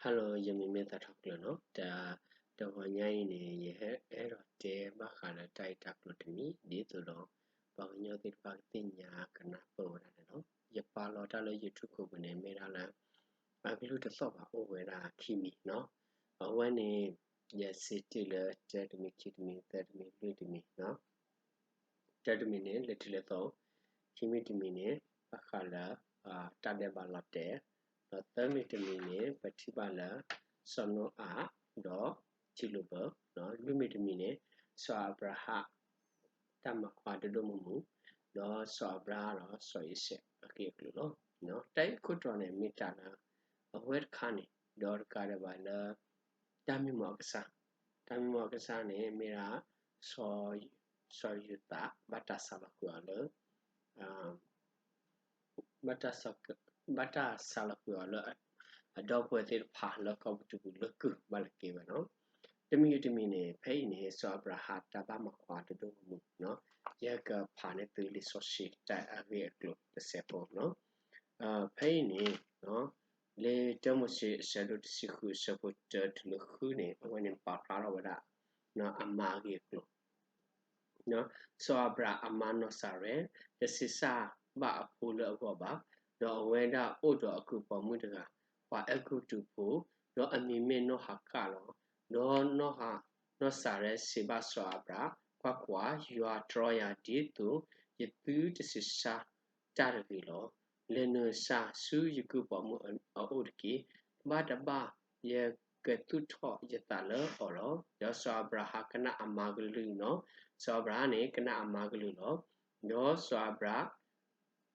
Hello, ယမံၤမ့ၢ်သးထီၣ်ကျၢၤနီၤ. တ, တဂီၤညါအံၤန့ၣ် ယဟဲအဲၣ်ဒိးတဲဘၣ်ဃးလၢတၢ်ဂ့ၢ်တၢ်ကျိၤတမံၤ ဒ်သိးဒီး ပှၤကညီသ့ၣ်တဖၣ်ကသ့ၣ်ညါကနၢ်ပၢၢ်ဝဲဒၣ်န့ၣ်လီၤ. ယပာ်လီၤတၢ်လၢ YouTube ပူၤန့ၣ် မ့ၢ်ဒၣ်လၢ အကလုၢ်တသီၣ်ဘၣ် အိၣ်ဝဲဒၣ်ခံမံၤနီၤ. အဝဲန့ၣ် ယစံးတ့ၢ်လၢ တၢတမံၤ ခံတမံၤ သၢတမံၤ လွံၢ်တမံၤနီၤ. တၢတမံၤန့ၣ် လဲၤထံးလဲၤသီ, ခံမံၤတမံၤန့ၣ် ဘၣ်ဃးလၢ တၢ်ဒဲးဘးလီၤတဲာ်, ဒီးသၢမံၤတမံၤန့ၣ် ပထံၣ်ဘၣ်လၢ စီၤနိအၤ ဒီးထံလိာ်ဘၢၣ်, လွံၢ်မံၤတမံၤန့ၣ် စီၤအၤဘြၤဟၣ် တၢ်မၤခွါဒိၣ်ဒိၣ်မုၢ်မုၢ်, ဒီးစီၤအၤဘြၤဟၣ်ဒီးစီၤအံၤစဲးအဂ့ၢ်အကျိၤလီၤ. တၢ်အံၤခိၣ်တီန့ၣ် မ့ၢ်တၢ်လၢ အဝဲတခါန့ၣ် ဒီးတကးဒံးဘၣ်လၢ တၢ်မံမီၢ်အကစၢ်, တၢ်မံမီၢ်အကစၢ်န့ၣ် မ့ၢ်ဒၣ် စီၤယိၤသး ဘၣ်တၢ်ဆါလီၤကွံာ်အီၤလၢ ဘၣ်တၢ်ဆါလီၤကွံာ်အီၤလၢ အဒီပုၢ်ဝဲၢ်သ့ၣ်တဖၣ်လၢကီၢ်ပူၤတပူၤလၢကုၢ်ဘၣ်လၢက့ၤဝဲနီၤ. တမံၤတမံၤန့ၣ် ဖဲအံၤန့ၣ် စီၤအၤဘြၤဟၣ်တၢ်ဘၣ်မၤခွါဒိၣ်ဒိၣ်မုၢ်မုၢ်နီၤ, ယကဖးန့ၢ်သုလံာ်စီဆှံတၢ်အဂ့ၢ်အကျိၤတစဲးဖိနီၤ. ဖဲအံၤန့ၣ် လံာ်တၢမိၤၡ့အဆၢဒိၣ်တဆံဃုအဆၢဖိတၢတုၤလၢဃုန့ၣ် အဝဲန့ၣ်ပာ်ဖျါထီၣ်ဝဲဒၣ် အမါအဂ့ၢ်အကျိၤ စီၤအၤဘြၤဟၣ်အမါနီၢ်စၤရဲၣ် တဆံးစၢ်ဘၣ်အဖိလၢအဂီၢ်ဘၣ်, ဒီးအဝဲဒၣ်အိၣ်ဒီးအကုၢ်ပိာ်မုၣ်တဂၤ, ပှၤအဲၤကူပတူးဖိ, ဒီးအမံၤမ့ၢ်နီၢ်ဟၤကၣ်လီၤ. ဒီးနီၢ်စၤရဲၣ်စံးဘၣ်စီၤအၤဘြၤဟၣ်, ကွၢ်ကွၢ်, ယွၤတြီယၤဒ်သိးယသုတဆံးစၢ်တၢ်တဂ့ၤလီၤ. လဲၤနုာ်စၢ်ဆူယကုၢ်ပိာ်မုၣ်အအိၣ်တက့ၢ်. တဘၣ်တဘၣ် ယကသူၣ်ထီၣ်ယသးလၢအီၤလီၤ. ဒီးစီၤအၤဘြၤဟၣ်ကနၣ်အမါကလုၢ်နီၤ, စီၤအၤဘြၤဟၣ်န့ၣ် ကနၣ်အမါကလုၢ်လီၤ. ဒီးစီၤအၤဘြၤဟၣ်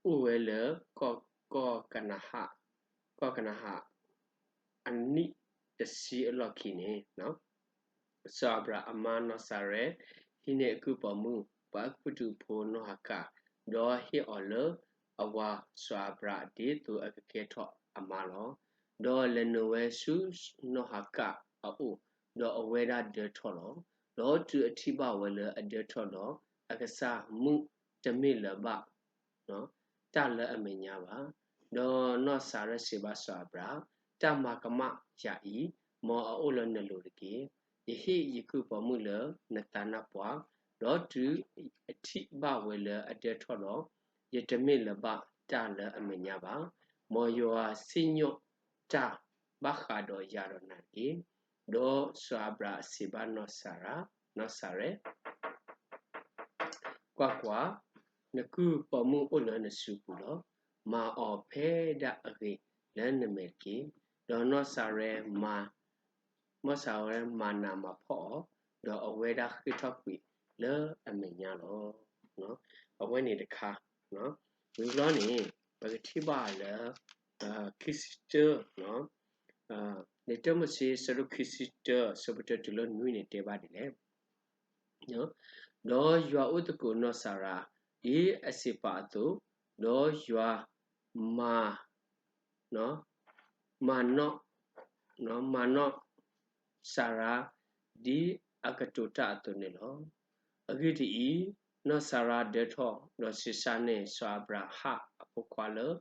အိၣ်ဝဲလၢ ကီၢ်ကနၤဧၣ်, ကီၢ်ကနၤဧၣ် အနံၣ်တဆံအလီၢ်ခံန့ၣ် စီၤအၤဘြၤဟၣ်အမါနီၢ်စၤရဲၣ် ဟံးန့ၢ်အကုၢ်ပိာ်မုၣ် ပှၤအဲၤကူပတူးဖိနီၢ်ဟၤကၣ်, ဒီးဟ့ၣ်အီၤလၢအဝၤစီၤအၤဘြၤဟၣ် ဒ်သိးအကကဲထီၣ်အမါလီၤ. ဒီးလဲၤနုာ်ဝဲဆူနီၢ်ဟၤကၣ်အအိၣ်, ဒီးအဝဲဒၣ်ဒၢထီၣ်လီၤ. ဒီးတုၤအထံၣ်ဘၣ်ဝဲလၢအဒၢထီၣ်ဒီး အကစၢ်မုၣ်တမ့ၢ်လၢၤဘၣ် တၢ်လၢအမဲာ်ညါဘၣ်. ဒီးနီၢ်စၤရဲၣ်စံးဘၣ်စီၤအၤဘြၤဟၣ်, တၢ်မၤကမၣ်ယၤအံၤ, မ်အအိၣ်လၢနလိၤတက့ၢ်. ယဟ့ၣ်ယကုၢ်ပိာ်မုၣ်လၢနသးနါပှၢ်, ဒီးတုၤအထံၣ်ဘၣ်ဝဲလၢအဒၢထီၣ်ဒီး, ယတမ့ၢ်လၢၤဘၣ်တၢ်လၢအမဲာ်ညါဘၣ်. မ်ယွၤစံၣ်ညီၣ်တၢ်ဘၣ်ဃးဒီးယၤဒီးနၤတက့ၢ်. ဒီးစီၤအၤဘြၤဟၣ်စံးဘၣ်နီၢ်စၤရၣ်, နီၢ်စၤရဲၣ် ကွၢ်ကွၢ်, နကုၢ်ပိာ်မုၣ်အိၣ်လၢနစုပူၤလီၤ. မၤအီၤဖဲဒၣ်အဂ့ၤလၢနမဲာ်တက့ၢ်. ဒီးနီၢ်စၤရဲၣ်မၤ, နီၢ်စၤရဲၣ်မၤနးမၤဖှီၣ်အီၤ, ဒီးအဝဲဒၣ်ဃ့ၢ်ထီၣ်ကွံာ်လၢအမဲာ်ညါလီၤ. အဝဲန့ၣ်တခါ, ဝံၤဘျီန့ၣ် ပကထံၣ်ဘၣ်လၢ ခံဆံတၢ, လံာ်တၢမိၤၡ့ အဆၢဒိၣ်ခံဆံတၢ အဆၢဖိတၢတုၤလၢနွံန့ၣ် တဲဘၣ်ဒ်လဲၣ်. ဒီးယွၤအိၣ်သကိးနီၢ်စၤရါ ဒ်အစံးပာ်အသိး, ဒီးယွၤမၤ, မၤနီၣ်, မၤနီၣ်စၤရါ ဒ်အကတိၤတၢ်အသိးန့ၣ်လီၤ. အဂ့ၢ်ဒ်အံၤ, နီၢ်စၤရါဒၢထီၣ် ဒီးဆံးစၢ်န့ၢ်စီၤအၤဘြၤဟၣ်အဖိခွါလၢ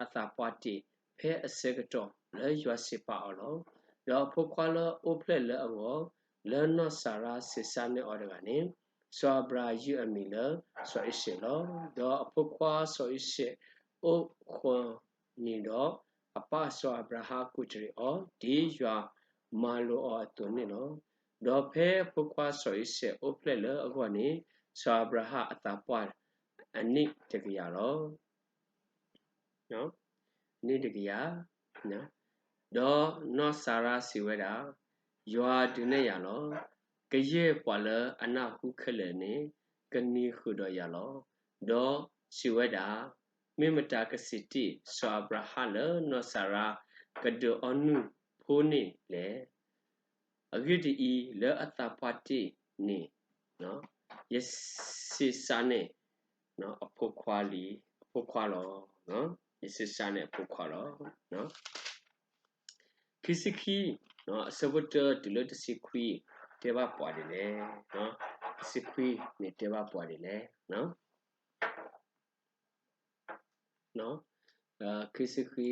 အသးပှၢ်တ့ၢ် ဖဲအဆၢကတီၢ်လၢယွၤစံးပာ်အီၤလီၤ. ဒီးအဖိခွါလၢအအိၣ်ဖျဲၣ်လၢအဂီၢ် လၢနီၢ်စၤရါဆံးစၢ်န့ၢ်အီၤတဂၤန့ၣ်, စီၤအၤဘြၤဟၣ်ယုၢ်အမံၤလၢစီၤအံၤစဲးလီၤ. ဒီးအဖိခွါစီၤအံၤစဲးအိၣ်ဃီနံၤဒီး အပၢ်စီၤအၤဘြၤဟၣ်ကူးတရံးအီၤ ဒ်ယွၤမၤလိာ်အီၤအသိးန့ၣ်လီၤ. ဒီးဖဲအဖိခွါစီၤအံၤစဲးအိၣ်ဖျဲၣ်လၢအဂီၢ်န့ၣ်, စီၤအၤဘြၤဟၣ်အသးပှၢ်အနံၣ်တကယၤလီၤ. နံၣ်တကယၤ, ဒီးနီၢ်စၤရါစံးဝဲဒၣ်, ယွၤဒုးနဲၣ်ယၤလီၤ. ကယဲၢ်ပှၤလၢအနၢ်ဟူခဲလၢာ်န့ၣ် ကနံၤဃုာ်ဒီးယၤလီၤ. ဒီးစံးဝဲဒၣ်, မ့ၢ်မတၤကစံးတ့ၢ် စီၤအၤဘြၤဟၣ်လၢနီၢ်စၤရါကဒုးအီနုၢ်ဖိန့ၣ်လဲၣ်. အဂ့ၢ်ဒ်အံၤ, လၢအသးပှၢ်တ့ၢ်န့ၣ် ယဆံးစၢ်န့ၢ်အဖိခွါလံ, အဖိခွါလီၤ. ယဆံးစၢ်န့ၢ်အဖိခွါလီၤ. ခံဆံခံ, အဆၢဖိတၢတုၤလၢတဆံခွံ တဲဘၣ်ပှၤဒ်လဲၣ်. တဆံခွံန့ၣ်တဲဘၣ်ပှၤဒ်လဲၣ်. ခံဆံခွံ,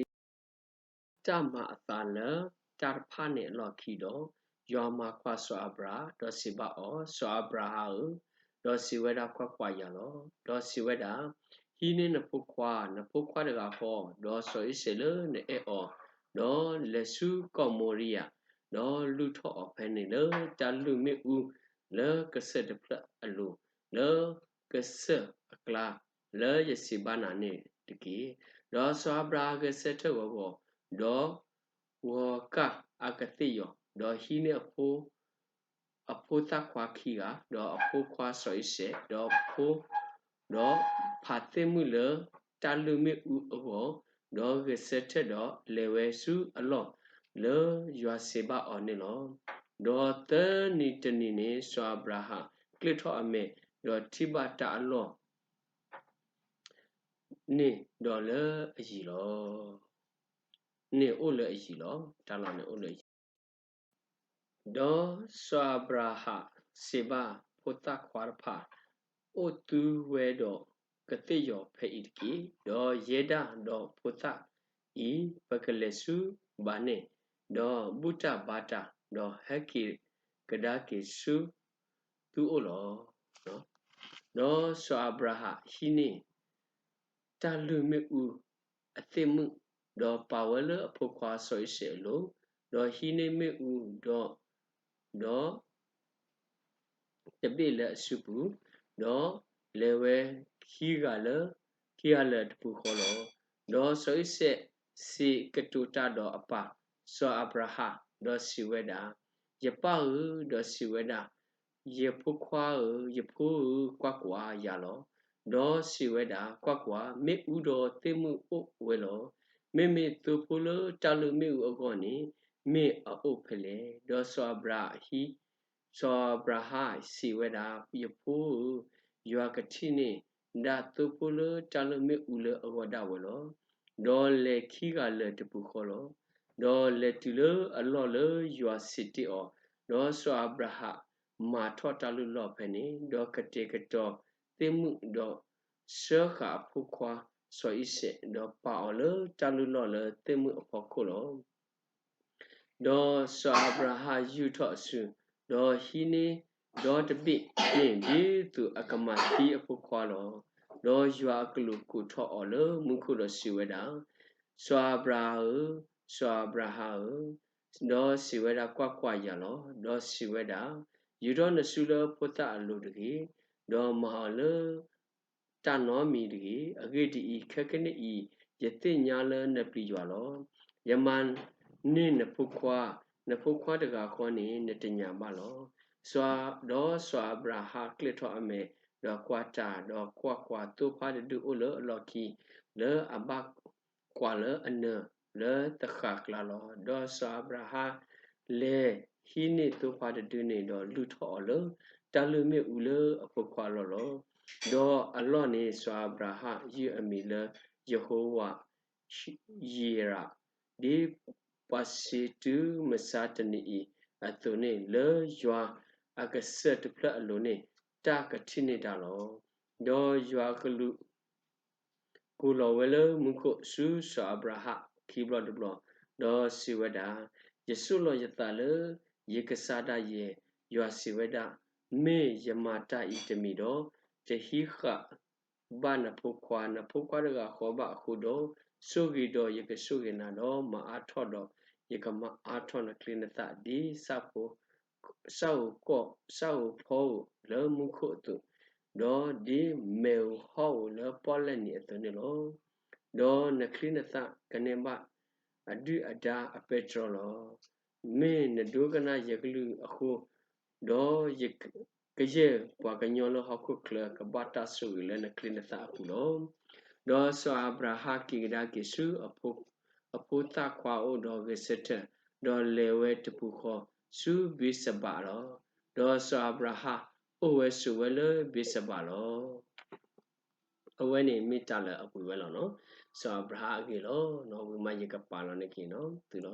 တၢ်မၤအသးလၢ ဒီးအဝဲလဲၤတၢ်တဖၣ်န့ၣ်အလီၢ်ခံဒီး, ယွၤမၤကွၢ်စီၤအၤဘြၤဟၣ်, ဒီးစံးဘၣ်အီၤ, စီၤအၤဘြၤဟၣ်ဧၢ, ဒီးစံးဝဲဒၣ်, ကွၢ်ကွၢ်, ယၤလီၤ. ဒီးစံးဝဲဒၣ်, ဟံးန့ၢ်နဖိခွါ, နဖိခွါတဂၤဃီ, ဒီးစီၤအံၤစဲးလၢနအဲၣ်အီၤ, ဒီးလဲၤဆူကီၢ်မိၤရံယၤ, ဒီးလုၢ်ထီၣ်အီၤဖဲန့ၣ်လၢတၢ်လုၢ်မ့ၣ်အူ လၢကစၢၢ်တဖျၢၣ်အလိၤ, လၢကစၢၢ်အကျါ, လၢယစံးဘၣ်နၤန့ၣ်တက့ၢ်. ဒီးစီၤအၤဘြၤဟၣ်ဂဲၤဆၢထၢၣ်ဂီၤဂီၤ, ဒီးဂီၤကၢ်အကသ့ၣ်ယီၤ, ဒီးဟံးန့ၢ်အဖိ အဖိသၣ်ခွါခံဂၤ, ဒီးအဖိခွါစီၤအံၤစဲး, ဒီးဖိ, ဒီးဖးသ့ၣ်မုၣ်လၢတၢ်လုၢ်မ့ၣ်အူအဂီၢ်, ဒီးဂဲၤဆၢထၢၣ်ဒီးလဲၤဝဲဆူအလီၢ်လၢယွၤစံးဘၣ်အီၤန့ၣ်လီၤ. ဒီးသၢနံၤတနံၤန့ၣ် စီၤအၤဘြၤဟၣ်ကျၢၢ်ထီၣ်အမဲာ်, ဒီးထံၣ်ဘၣ်တၢ်အလီၢ် န့ၣ်ဒီးလၢအယံၤလီၤ. န့ၣ်အိၣ်လၢအယံၤလီၤ. တၢ်လီၢ်န့ၣ်အိၣ်လၢအယံၤ ဒီးစီၤအၤဘြၤဟၣ်စံးဘၣ်ဖိသၣ်ခွါတဖၣ်, အိၣ်သုဝဲဒီးကသ့ၣ်ယီၤဖဲအံၤတက့ၢ်. ဒီးယဲဒၣ်ဒီးဖိသၣ်အံၤ ပကလဲၤဆူဘၤန့ၣ်, ဒီးဘူၣ်တၢ်ဘါတၢ်, ဒီးဟဲက့ၤကဒါက့ၤဆူသုအိၣ်လီၤ. ဒီးစီၤအၤဘြၤဟၣ်ဟံးန့ၢ် တၢ်လုၢ်မ့ၣ်အူအသ့ၣ်မုၣ်, ဒီးပာ်ဝဲလၢအဖိခွါစီၤအံၤစဲးအလိၤ, ဒီးဟံးန့ၢ်မ့ၣ်အူဒီး, ဒီးတဘ့ၣ်လၢအစုပူၤ, ဒီးလဲၤဝဲခံဂၤလၢ, ခံဂၤလၢာ်တပူၤဃီလီၤ. ဒီးစီၤအံၤစဲးစံးကတိၤတၢ်ဒီးအပၢ်စီၤအၤဘြၤဟၣ်, ဒီးစံးဝဲဒၣ်, ယပၢ်ဧၢ, ဒီးစံးဝဲဒၣ်, ယဖိခွါဧၢ, ယဖိဧၢ, ကွၢ်ကွၢ်, ယၤလီၤ. ဒီးစံးဝဲဒၣ်, ကွၢ်ကွၢ်, မ့ၣ်အူဒီးသ့ၣ်မုၣ်အိၣ်ဝဲလီၤ. မ့မ့ၢ်သိဖိလၢတၢ်လုၢ်မ့ၣ်အူအဂီၢ်န့ၣ် မ့ၢ်အအိၣ်ဖဲလဲၣ်. ဒီးစီၤအၤဘြၤဟၣ်ဟံး, စီၤအၤဘြၤဟၣ်စံးဝဲဒၣ်, ယဖိဧၢ, ယွၤကထံၣ်န့ၢ်ဒၣ်သိဖိလၢတၢ်လုၢ်မ့ၣ်အူလၢအဂီၢ်ဒၣ်ဝဲလီၤ. ဒီးလဲၤခံဂၤလၢာ်တပူၤဃီလီၤ. ဒီးလဲၤတုၤလၢအလီၢ်လၢယွၤစံးတ့ၢ်အီၤ, ဒီးစီၤအၤဘြၤဟၣ်မၤထီၣ်တၢ်လုၢ်လီၢ်ဖဲန့ၣ်, ဒီးကတဲာ်ကတီၤသ့ၣ်မုၣ်, ဒီးစၢဃာ်အဖိခွါစီၤအံၤစဲး, ဒီးပာ်အီၤလၢတၢ်လုၢ်လီၢ်လၢသ့ၣ်မုၣ်အဖီခိၣ်လီၤ. ဒီးစီၤအၤဘြၤဟၣ်ယူာ်ထီၣ်အစု, ဒီးဟံးန့ၢ်ဒီတဘ့ၣ်န့ၣ် ဒ်သိးအကမၤသံအဖိခွါလီၤ. ဒီးယွၤအကလူးကိးထီၣ်အီၤလၢမူခိၣ်ဒီးစံးဝဲဒၣ်, စီၤအၤဘြၤဟၣ်ဧၢ, စီၤအၤဘြၤဟၣ်ဧၢ, ဒီးစံးဝဲဒၣ်, ကွၢ်ကွၢ်, ယၤလီၤ. ဒီးစံးဝဲဒၣ်, ယူာ်ထီၣ်နစုလၢဖိသၣ်အလိၤတဂ့ၤ, ဒီးမၤအီၤလၢ တၢ်နီတမံၤတဂ့ၤ. အဂ့ၢ်ဒ်အံၤ, ခဲကနံၣ်အံၤ, ယသ့ၣ်ညါလၢနပျံၤယွၤလီၤ. ယမၤန့ၢ်နဖိခွါ, နဖိခွါတဂၤဃီန့ၣ် နတညၣ်ဘၣ်လီၤ. ဒီးစီၤအၤဘြၤဟၣ်ကျၢၢ်ထီၣ်အမဲာ်, ဒီးကွၢ်တၢ်, ဒီးကွၢ်ကွၢ်, သိဖါတဒုအိၣ်လၢအလီၢ်ခံ, လၢအဘၣ်ကွၢ်လၢအနၢၤလၢသဃာ်ကျါလီၤ. ဒီးစီၤအၤဘြၤဟၣ်လဲၤဟံးန့ၢ်သိဖါတဒုန့ၣ်, ဒီးလုၢ်ထီၣ်အီၤလၢတၢ်လုၢ်မ့ၣ်အူလၢအဖိခွါအလီၢ်လီၤ. ဒီးအလီၢ်န့ၣ် စီၤအၤဘြၤဟၣ်ယုၢ်အမံၤလၢယဟိဝၤယံးရး, ဒ်ပှၤစံးတုၤမဆါတနံၤအံၤအသိးန့ၣ်, လၢယွၤအကစၢၢ်တဖျၢၣ်အလိၤန့ၣ် တၢ်ကထံၣ်န့ၢ်တၢ်လီၤ. ဒီးယွၤကလူး ကိးလီၤဝဲလၢမူခိၣ်ဆူစီၤအၤဘြၤဟၣ်ခံဘျီတဘျီ, ဒီးစံးဝဲဒၣ်, ယဆိၣ်လီၤယသးလၢယကစၢ်ဒၣ်ယဲ, ယွၤစံးဝဲဒၣ်, မ့ၢ်ယမၤတၢ်အံၤတမံၤဒီး, တဟံးဃာ်ဘၣ်နဖိခွါ, နဖိခွါတဂၤဃီဘၣ်အဃိဒီး, ဆိၣ်ဂ့ၤဒီးယကဆိၣ်ဂ့ၤနၤ, ဒီးမၤအါထီၣ်ဒီးယကမၤအါထီၣ်နချံနသၣ်ဒ် ဆၣ်ဧိၤဖီဧိၤလၢမူခိၣ်အသိး, ဒီးဒ်မဲာ်ဧိၤဟီၣ်ဧိၤလၢပီၣ်လဲၣ်နံၤအသိးန့ၣ်လီၤ. ဒီးနချံနသၣ်ကန့ၢ်ဘၣ်အဒုၣ်အဒါအပဲတြီလီၤ. မ့ၢ်နဒိကနၣ်ယကလုၢ်အဃိ, ဒီးကယဲၢ်ပှၤကညီလၢဟီၣ်ခိၣ်ချၢကဘၣ်တၢ်ဆိၣ်ဂ့ၤလၢနချံနသၣ်အပူၤလီၤ. ဒီးစီၤအၤဘြၤဟၣ်က့ၤကဒါက့ၤဆူအဖိသၣ်ခွါအအိၣ်ဒီးဂဲၤဆၢထၢၣ်, ဒီးလဲၤဝဲတပူၤဃီဆူဘ့စဘၤလီၤ. ဒီးစီၤအၤဘြၤဟၣ်အိၣ်ဝဲဆိးဝဲလၢဘ့စဘၤလီၤ. အဝဲန့ၣ်မ့ၢ်တၢ်လၢအပှဲၤဝဲလီၤနီၤ. စီၤအၤဘြၤဟၣ်အဂ့ၢ်လီၤ. ဝံၤမးယကပာ်လီၤန့ၢ်က့ၤသုလီၤ.